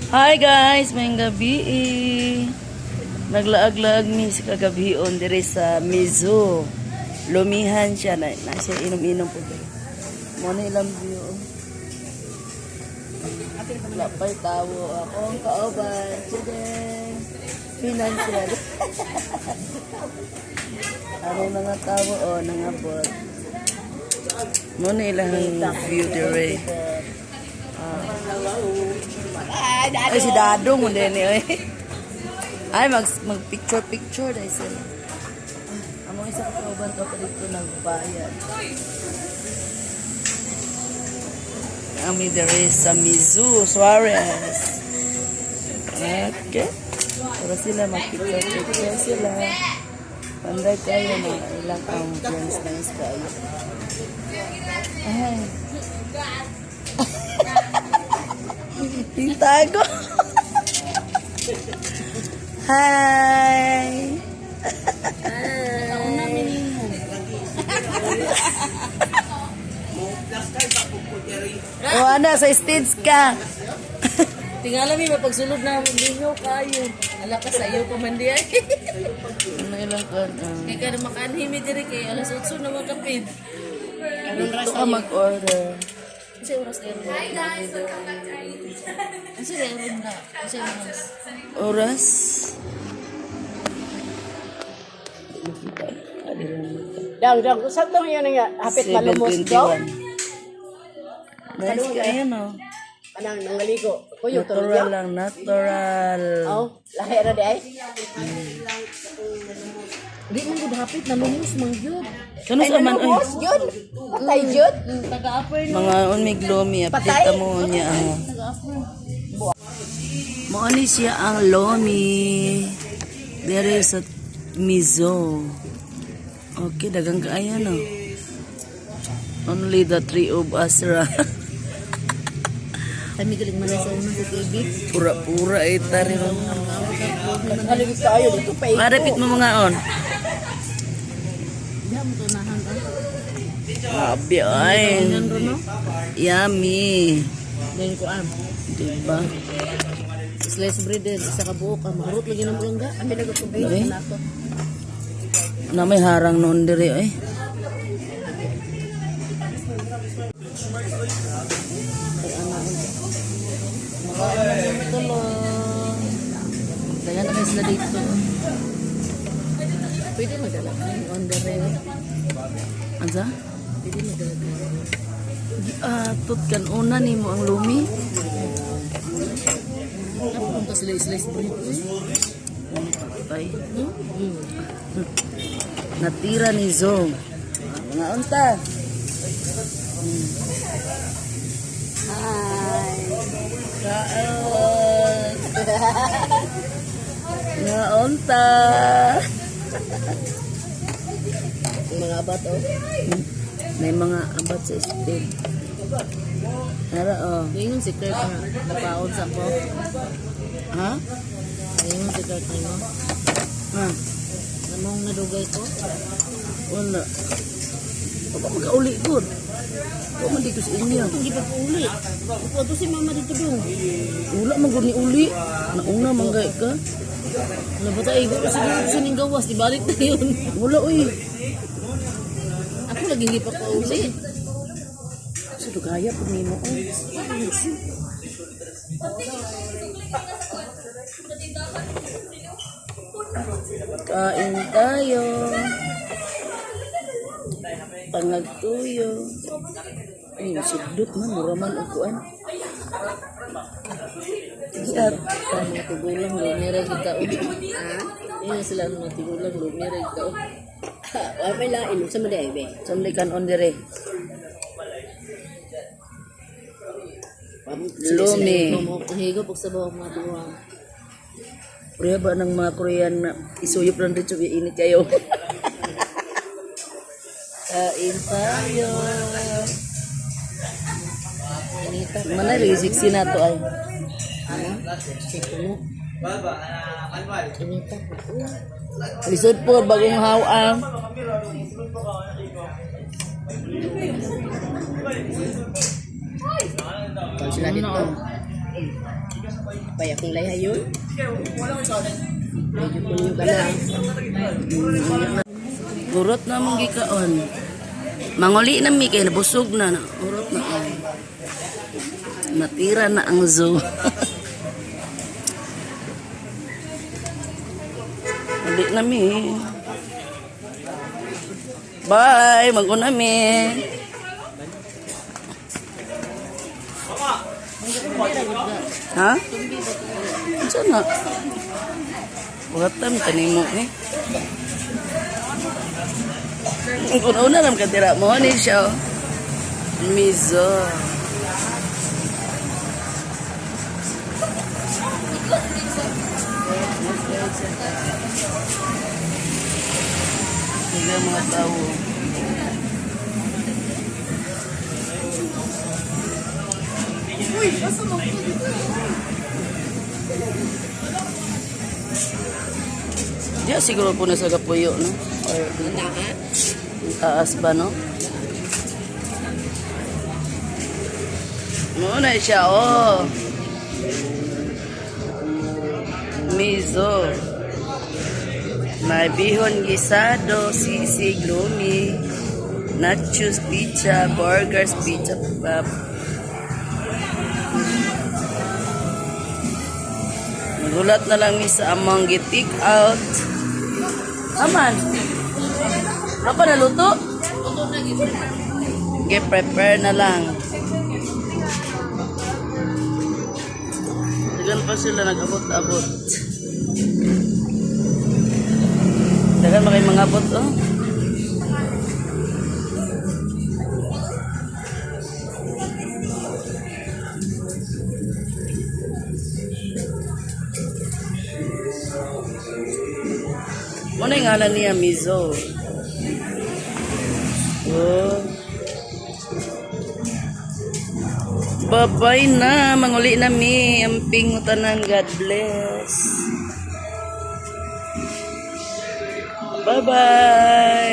Hi guys, may gabi eh. Naglaag-laag mi sa kagabion dire sa Mizo. Lumihan siya na, na siya inom-inom po dire. Mo na ilang view, oh. Wala pa'y tawo akong kauban today. Financial. Ano yung mga tao, oh, nangabot. Mo na ilang view dire. Ay, si Dadong mo din eh. Ay, mag picture picture dahil sila. Ah, among isa ka kauban to pa dito nagbayad. Kami there sa Mizu Suarez. Okay. Pero sila mag picture picture sila. Panday kayo na ilang ambience nice kayo. Ay. Tintago. Hi. O ana sa stage ka. Tingala mi mapagsulod na mo ninyo kayo. Ala ka sa iyo pa man di ay. Ano ilang kan? Kay kada makaanhi mi diri kay alas 8 na makapid. Dito ka mag-order. Kasi oras na ron. Hi guys, welcome back to our YouTube channel. Kasi ron na. Kasi oras. Oras. Dang, dang, usap dong yun nga, hapit malumos dong. 7:21. Nice kayo, no? Kanang nangaligo. Kuyo to Natural lang, natural. Oh, lahi ra di ay. Di man gud hapit nalumos man gyud. Kano sa man, oy? Malumos yun. Patay yun. Taga-upper no. Mga unmig lomi, update mo niya. Ano. Mo ni siya ang lomi. Dere sa Mizo. Okay, dagang kaayo no. Only the three of us ra. Kami galing man sa unang sa TV. Pura-pura ay tari ron. Haligid kayo dito pa. Marapit mo mga on. Diha mo tunahan ah. Grabe ay. Yan ron no. Yummy. Then ko am. Diba? Slice bread din isa ka buok ah. Maharot lagi na mo langga. Ami na ko Ay. na to. Na may harang noon diri eh. Dagan na kayo sila dito. Pwede magdala on the rail. Ansa? Pwede magdala. Giatot kan una ni mo ang lumi. Napunta sila slice bread. Eh. Patay. No? Natira ni Zong. Mga unta. Hi. Kaon. Mga unta. Ang mga abat oh. May mga abat sa stage. Tara oh. Ingon si Kurt nga napaon sa ko. Ha? Ingon si Kurt nga. Ha? Namong nadugay ko. Wala. Ako magkauli ko. Ako man dito sa inyo. Itong gipag-uli. Upo to si mama dito dong. Wala man gud ni uli. Nauna man gay ka. Ano ba tayo? Iguro siguro sa ning gawas. Ibalik na yun. Wala uy. Ako lagi gipag-uli. Sa dugaya pud nimo oy. Kain tayo. Pangagtuyo. Ay, sidot man, mura man og kuan. Sige, Sa mga tigulang, lumira kita. Ha? Yun sila ang mga tigulang, lumira kita. Wa may lain sa man di be. Sumli kan on dire. Lumi. Higo pag sabaw ang mga tigulang. Korea ba ng mga Korean na isuyop lang dito, init kayo. Kain tayo. Inita. Manay, lagi sexy na to ay. Sito mo. Inita. Lisod po, bagong hawang. Sila dito. Pay akong layhayon. Medyo kunyo ka na. Gurot na mong gikaon. Manguli na mi kay nabusog na na. Urot na oh. Natira na ang zoo. Uli na mi. Bye, maguna mi. Ha? Unsa na? Buhatam kanimo eh. Kung una lang katira mo ni siya, oh. Mizo. Sige mga tao. Diya siguro po na sa Kapuyo, no? Or ang taas ba, no? Muna siya, oh. Miso. May bihon gisado, sisig, lumi, nachos, pizza, burgers, pizza, pop. Nagulat na lang mi sa among gi-take out. Aman. Apa naluto? Ge-prepare na lang. Dagan pa sila nag-abot-abot. Dagan pa kayo mga abot, oh. Muna yung ngalan niya, Mizo. Oh. Bye-bye na. Manguli na mi. Amping tanan. God bless. Bye-bye.